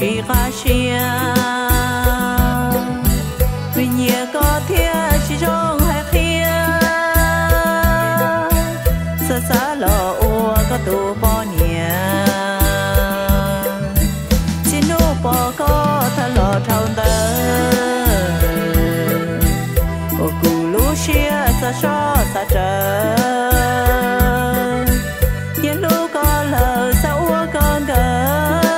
tsis qab siab, vim nyiam koj thiaj tsis zoo hais qhia. Xav xav los ua koj tus poj niam, txij hnub pom koj tag los dhau ntawd, ua kuv lub siab txawv soj txav raws. Yeej hlub koj lawm xav ua koj nkawd,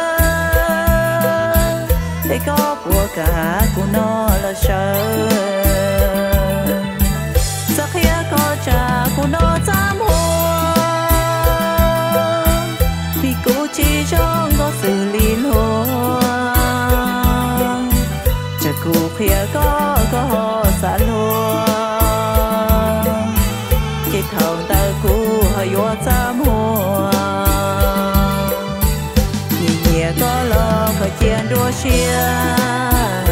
es koj puas kam kuv noj los sawv. Xav qhia koj tsam kuv noj txaj muag, vim kuv tsis zoo nkauj xws li luag. Tsam kuv qhia koj, koj ho xav luag, ces thaum ntawd kuv ho yuav txaj muag. Nyiam nyiam koj los koj cia nruab siab,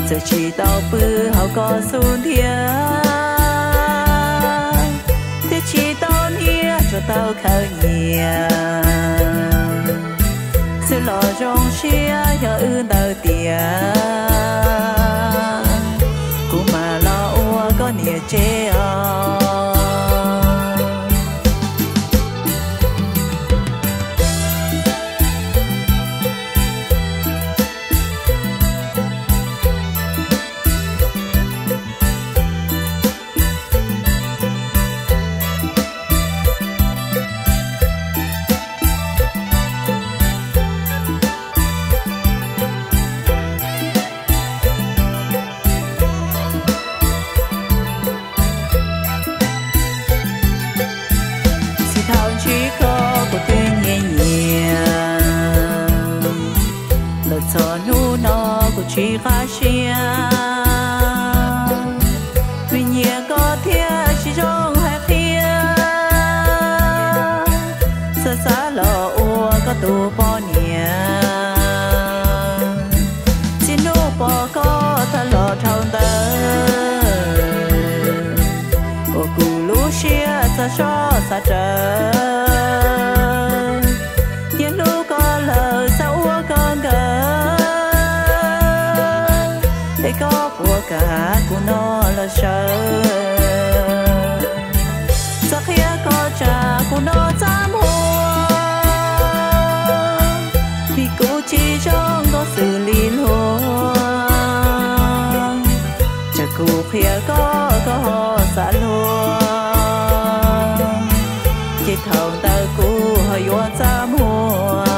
txawm tsis tau pw hauv koj xub ntiag, thiab tsis tau niam tsuas tau khaws nyiam. Xwb los zoo siab yog wb ntawd tiag, kuv mam los ua koj niam tsev os. Txij thaum ntsib koj kuv twb nyiam nyiam, los txog hnub no kuv tsis qab siab, vim nyiam koj thiaj tsis zoo hais qhia. Xav xav los ua koj tus poj niam, txij hnub pom koj tag los dhau ntawd, ua kuv lub siab txawv soj txav raws. Yeej hlub koj lawm xav ua koj nkawd, es koj puas kam kuv noj los sawv. Xav qhia koj tsam kuv noj txaj muag, vim kuv tsis zoo nkauj xws li luag. Tsam kuv qhia koj, koj ho xav luag, ces thaum ntawd kuv ho yuav txaj muag.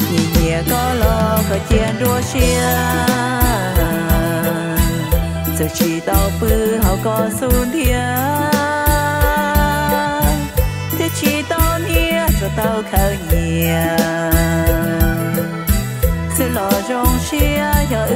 Nyiam nyiam koj los koj cia nruab siab, txawm tsis tau pw hauv koj xub ntiag, thiab tsis tau niam tsuas tau khaws nyiam. Xwb los zoo siab yog